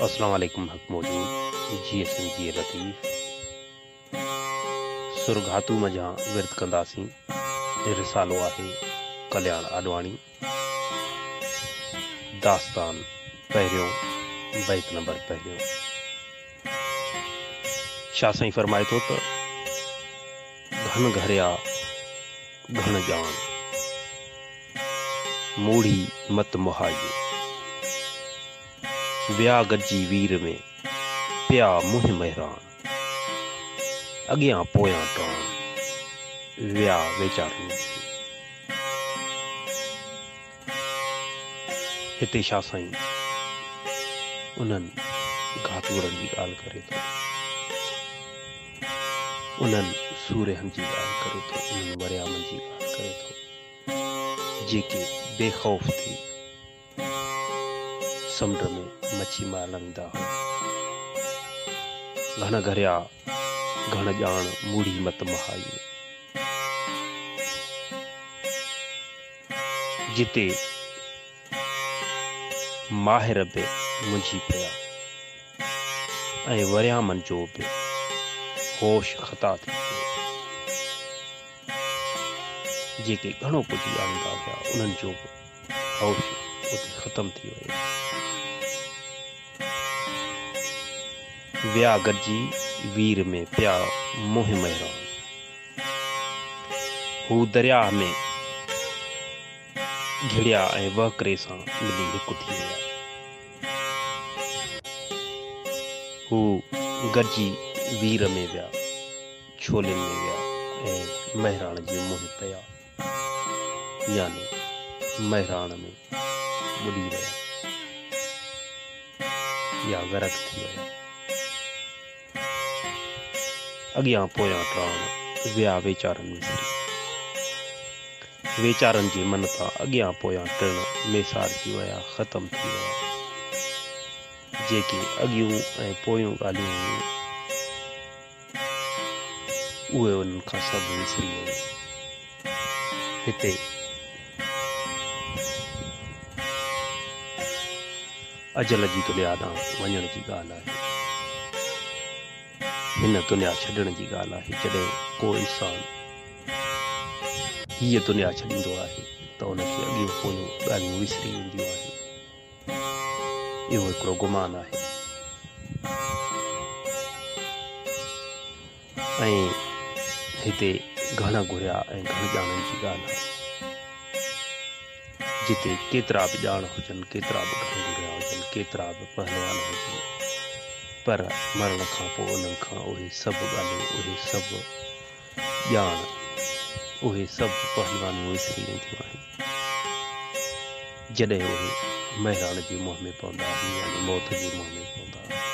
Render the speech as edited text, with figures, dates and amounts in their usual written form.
اسلام عليڪم حق موجود جيئي سنڌ جيئي لطيف سر گهاتو منجهان ورد ڪنداسين رسالو آهي ڪلياڻ آڏواڻي داستان پهريون بيت نمبر پهريون شاهه سائين فرمائي ٿو ته گهن گهريا گهڻ ڄاڻ موڙهي مت مهائي. ويا گڏجي وير ۾، پيا منهن مهراڻ. اڳيان پويان ٽاڻ، ويا ويچارن وسري. هتي شاهه سائين انهن گهاتوئڙن جي ڳالهه ڪري ٿو. انهن سورهين جي ڳالهه ڪري ٿو، انهن وريامن جي ڳالهه ڪري ٿو، جيڪي بي خوف ٿي سمنڊ ۾ مڇي مارڻ ويندا هئا. گهڻ گهريا گهڻ ڄاڻ موڙهي مت مهائي. جتي ماهر به منجهي پيا ۽ وريامن جو به هوش خطا ٿي پيو. جيڪي گهڻو ڪجهه ڄاڻيندا هيا، انهن جو به هوش اتي ختم ٿي ويو. ويا گڏجي وير ۾ پيا منهن مهراڻ. هو درياهه ۾ گهڙيا ۽ وهڪري سان ملي هڪ ٿي ويا. هو گڏجي وير ۾ ويا، ڇولين ۾ ويا ۽ مهراڻ جي منهن پيا، يعني مهراڻ ۾ ٻڏي ويا يا غرق ٿي ويا. اڳيان پويان ٽاڻ، ويا ويچارن وسري. ويچارن جي من تان اڳيان پويان ٽڻ ميسارجي ويا، ختم ٿي ويا. جيڪي اڳيون ۽ پويون ڳالهيون هيون، اهي انهن کان سڀ وسري ويون. هتي اجل جي دنيا ڏانهن وڃڻ جي ڳالهه آهي. هن دنيا ڇڏڻ جي ڳالهه آهي. جڏهن ڪو انسان هيء دنيا ڇڏيندو آهي ته ان کي اڳيون پويون ڳالهيون وسري وينديون آهن. اهو هڪڙو گمان آهي. ۽ هتي گهڻ گهريا ۽ گهڻ ڄاڻن جي ڳالهه آهي. جتي ڪيترا به ڄاڻ هجن، ڪيترا به گهڻ گهريا هجن، ڪيترا به پهلوان هجن، پر مرڻ کان پوء انهن کان اهي سڀ ڳالهيون، اهي سڀ ڄاڻ، اهي سڀ پهلوانيون وسري وينديون آهن. جڏهن اهي مهراڻ جي منهن ۾ پوندا آهن يعني موت جي منهن ۾ پوندا آهن.